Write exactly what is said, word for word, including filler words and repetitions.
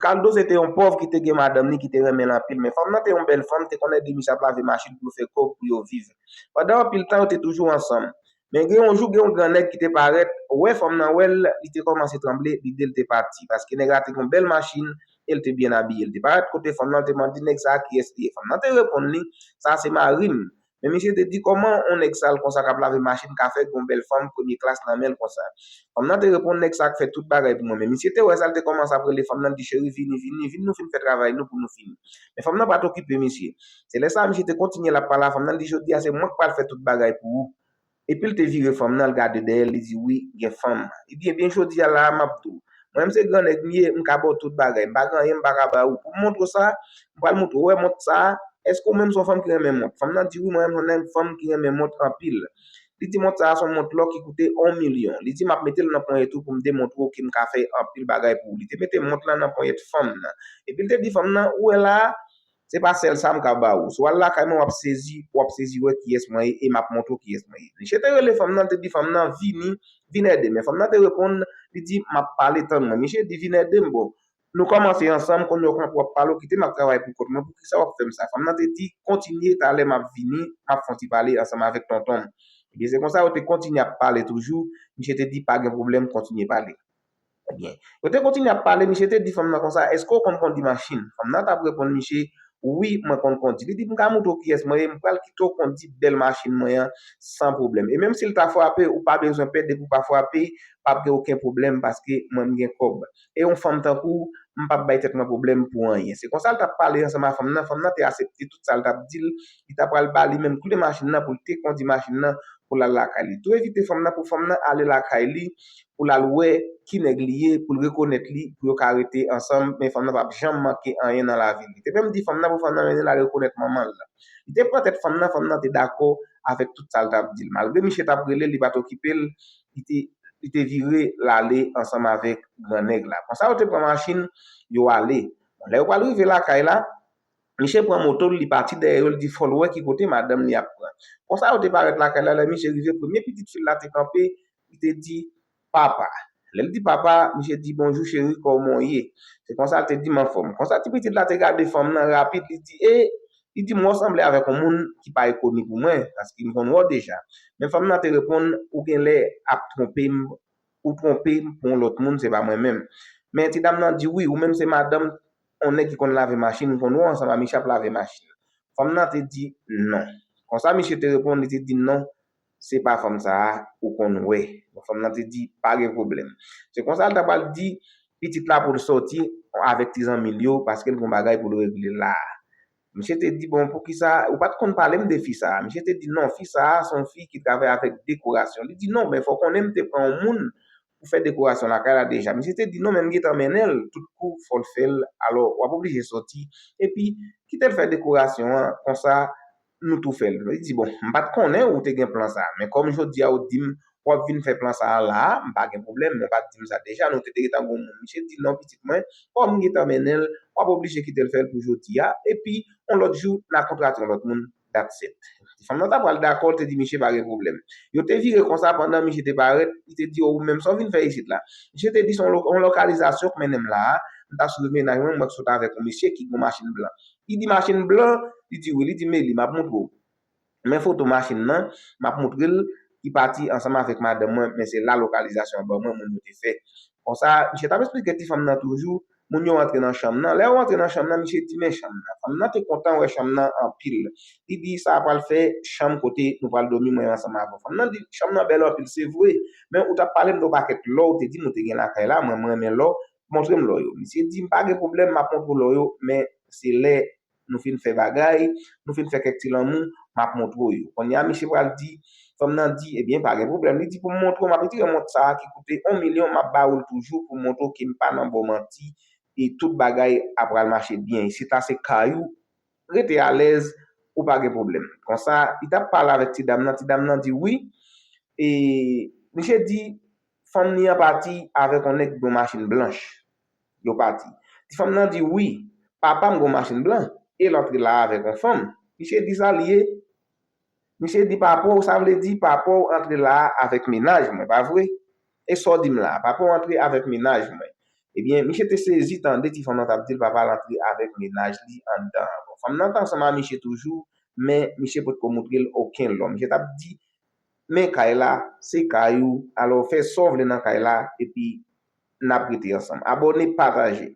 Kaldo se te yon pòv ki te gen madanm li ki te renmen l anpil, men fanm nan te yon bèl fanm, te konn ede misye ap lave machin pou yo fè kòb pou yo viv. Pandan anpil tan, yo te toujou ansanm. Men gen yon jou, gen yon gran nèg ki te parèt, wè fanm nan wè l, li te kòmanse tranble, lide l te pati, paske nèg la te gen yon bèl machin, e l te byen abiye. L te parèt kote fanm nan, l te mande nèg sa a kiyès li ye. Fanm nan te reponn li, sa a se mari m. Men misye te di, kòman yon nèg sal konsa k ap lave machin ka fè gen yon bèl fanm premye klas nan men l konsa? Fanm nan te reponn, nèg sa a k fè tout bagay pou mwen. Men misye te wè sa, l te kòmanse ap rele fanm nan, l di, cheri, vini, vini, vin nou fin fè travay nou pou nou fini. Men fanm nan pa t okipe misye. Se lè sa a, misye te kontinye l ap pale a fanm nan, l di, jodi a, se mwen k pral fè tout bagay pou ou. Epi l te vire fanm nan, l gade dèyè l, li di, wi, gen fanm. Li di, ebyen, jodi a la a, m ap di w. Mwen menm se gran nèg m ye, m ka ba w tout bagay. M pa gen anyen m pa ka ba ou. Pou m montre w sa, m pral montre w, wè mont sa a, èske ou menm se yon fanm ki renmen mont? Fanm nan di, wi, mwen menm se yon nèg fanm ki renmen mont anpil. Li di, mont sa a se yon mont lò ki koute yon milyon. Li di, m ap mete l nan ponyèt ou pou m demontre w ke m ka fè anpil bagay pou ou. Li te mete mont lan nan ponyèt fanm nan. Epi l te di fanm nan, ou wè la a, se pa sèl sa m ka ba ou. Si w al lakay mwen, w ap sezi, w ap sezi wè kiyès mwen ye e m ap montre w kiyès mwen ye. Misye te rele fanm nan, l te di fanm nan, vini, vin ede m. Men fanm nan te reponn, li di, m ap pale, tann mwen. Misye di, vin ede m, bon. Nou kòmanse ansanm, kounye a w konn w ap pale, w kite m ap travay pou kont mwen, poukisa w ap fè m sa? Fanm nan te di, kontinye, talè m ap vini, m ap fè yon ti pale ansanm avèk tonton m. Ebyen, se konsa yo te kontinye ap pale toujou, misye te di, pa gen pwoblèm, kontinye pale. Ebyen, yo te kontinye ap pale, misye te di fanm nan konsa, èske w konn kondi machin? Fanm nan t ap reponn misye, wi, mwen konn kondi. Li di, m ka montre w kiyès mwen ye, m pral kite w kondi bèl machin mwen an san pwoblèm. E menm si l ta frape, ou pa bezwen pè, depi w pa frape, p ap gen okenn pwoblèm paske mwen m gen kòb. E yon fanm tankou w, m p ap bay tèt mwen pwoblèm pou anyen. Se konsa l t ap pale ansanm a fanm nan, fanm nan te aksepte tout sa l t ap di l, li ta pral ba li menm kle machin nan pou l te kondi machin nan pou l al lakay li. Tou envite fanm nan pou fanm nan ale lakay li, pou l al wè ki nèg li ye, pou l rekonèt li, pou yo ka rete ansanm, men fanm nan p ap janm manke anyen nan lavi l. Li te menm di fanm nan pou fanm nan mennen l al rekonèt manman l. Li te pran tèt fanm nan, fanm nan te dakò avèk tout sa l t ap di l. Malgre misye t ap rele l, li pa t okipe l, li te, li te vire l ale ansanm avèk gran nèg la. Konsa yo te pran machin, yo ale. Bon, lè yo pral rive lakay la, misye pran moto l, li pati dèyè yo, l di fò l wè ki kote madanm li ap pran. Konsa yo te parèt lakay la, lè misye rive, premye pitit fi l la te kanpe, li te di, papa. Lè l di papa, misye di, bonjou cheri, kòman w ye? Se konsa l te di m anfòm. Konsa ti pitit la te gade fanm nan rapid, li di, e, li di, m wè w sanble avèk yon moun ki pa rekoni pou mwen, paske m konn wè w deja. Men fanm nan te reponn, ou genlè ap twonpe m, ou twonpe m pou yon lòt moun, se pa mwen menm. Men ti dam nan di, wi, ou menm se madanm yon nèg ki konn lave machin, m konn wè w ansanm a misye ap lave machin. Fanm nan te di, non. Konsa misye te reponn, li te di, non, se pa fanm sa a ou konn wè. Bon, fanm nan te di, pa gen pwoblèm. Se konsa l ta pral di pitit la pou l sòti avèk ti zanmi l yo, paske l gen bagay pou l regle la a. Misye te di, bon, poukisa ou pa t konn pale m de fi sa a? Misye te di, non, fi sa a se yon fi ki travay avèk dekorasyon. Li di, non, men fò w konnen m te pran yon moun pou fè dekorasyon lakay la deja. Misye te di, non, men m gentan mennen l, tout kou fò l fè l, alò w ap oblije sòti, epi kite l fè dekorasyon an, konsa nou tou fè l. Li di, bon, m pa t konnen ou te gen plan sa a, men kòm jodi a ou di m w ap vin fè plan sa a la a, m pa gen pwoblèm, men w pa t di m sa deja, nou te, te gentan gon moun. Misye di, non, pitit mwen, kòm m gentan mennen l, w ap oblije kite l fè l pou jodi a, epi yon lòt jou, n a kontrate yon lòt moun, that's it. Fanm nan ta pral dakò, l te di misye pa gen pwoblèm. Yo te vire konsa pandan misye te parèt, li te di, o, ou menm sa w vin fè isit la? Misye te di, se yon lo-, yon lokalizasyon k mennen m la a, m ta sou wout mennaj mwen, m wè k sot avèk yon mesye ki gon machin blan. Li di, machin blan? Li di, wi, li di, men li, m ap montre w. Men foto machin nan, m ap montre l, ki pati ansanm avèk madanm mwen, men se la lokalizasyon an ban mwen, moun yo te fè. Konsa, misye t ap esplike ti fanm nan toujou, moun yo antre nan chanm nan. Lè yo antre nan chanm nan, misye di, men chanm nan. Fanm nan te kontan wè chanm nan anpil. Li di, sa a pral fè chanm kote nou pral dòmi mwen ansanm avè w. Fanm nan di, chanm nan bèl anpil, se vre, men ou t ap pale m de yon pakèt lò, ou te di m ou te gen lakay la, mwen, mwen renmen lò, montre m lò yo. Misye di, m pa gen pwoblèm, m ap montre w lò yo, men se lè nou fin fè bagay, nou fin fè kèk ti lanmou, m ap montre w yo. Kounye a, misye pral di, fanm nan di, ebyen, pa gen pwoblèm. Li di, pou m montre w, m ap retire mont sa a ki koute yon milyon, m ap ba ou l toujou pou m montre w ke m pa nan ba w manti, e tout bagay ap pral mache byen. Isit la, se kay ou, rete alèz, ou pa gen pwoblèm. Konsa, li t ap pale avèk ti dam nan, ti dam nan di wi, e misye di, fanm li an pati avèk yon nèg ki gen yon machin blanch. Yo pati. Ti fanm nan di, wi, papa m gen yon machin blan, e l antre la a avèk yon fanm. Misye di, sa l ye? Misye di, papa w, sa vle di papa w antre la a avèk mennaj mwen, pa vre? E sa w di m la a, papa w antre avèk mennaj mwen. Ebyen, misye te sezi tande ti fanm nan t ap di l papa l antre avèk mennaj li anndan an. Bon, fanm nan t ansanm a misye toujou, men misye potko montre l okenn lò. Misye t ap di, men kay la, se kay ou, alò fè sa w vle nan kay la, epi n ap rete ansanm. Abòne, pataje.